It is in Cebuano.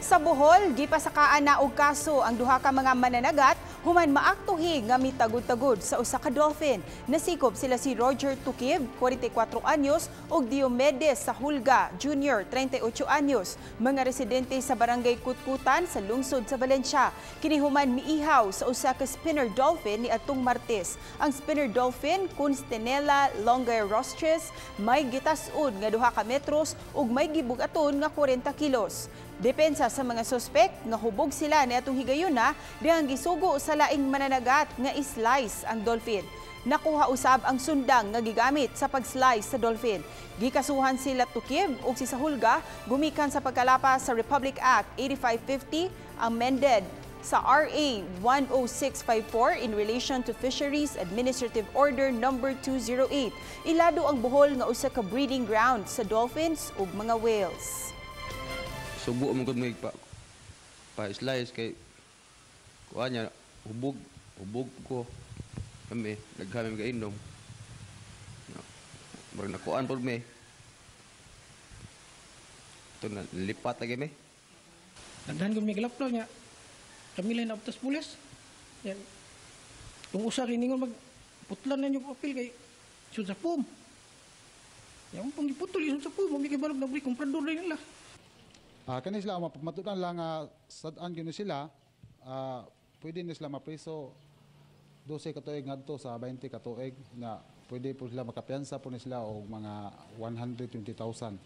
Sa Bohol, gipasakaan na og kaso ang duha ka mga mananagat human maaktuhi nga mitagod-tagod sa usa ka dolphin. Nasikop sila si Roger Tukiv, 44 anyos, ug Diomedes Sahulga Jr., 38 anyos, mga residente sa Barangay Kutkutan sa lungsod sa Valencia. Kini human miihaw sa usa ka spinner dolphin niadtong Martes. Ang spinner dolphin, Constenella longirostris, may gitas-on nga 2 ka metros ug may gibugaton nga 40 kilos. Depensa sa mga suspek nga hubog sila niadtong higayuna dihang gisugo sa laing mananagat nga i-slice ang dolphin. Nakuha usab ang sundang nga gigamit sa pag-slice sa dolphin. Gikasuhan sila Tukiv ug si Sahulga gumikan sa pagkalapas sa Republic Act 8550 amended sa RA 10654 in relation to Fisheries Administrative Order Number 208. Ilado ang Bohol nga usa ka breeding ground sa dolphins ug mga whales. Subo man gud may pa slice kay kuan niya, hubog hubog ko, kami daghan mi kainom. Murag nakuan pod mi ito na lipat lagi mi. Daghan gud mi galaplo niya. Kami lang naabtas pulis. Yan. Kung usa kay ningon mag putlan na yung papel kay sud sa pum. Yang pong giputol yung sa pum, mi kay balog na bri komprador rin nila. Kani sila matudan lang nga sad-an gyud ni sila, pwede ni sila mapriso 12 ka tuig ngadto sa 20 ka tuig na pwede po sila makapiyansa po ni sila og mga 120,000.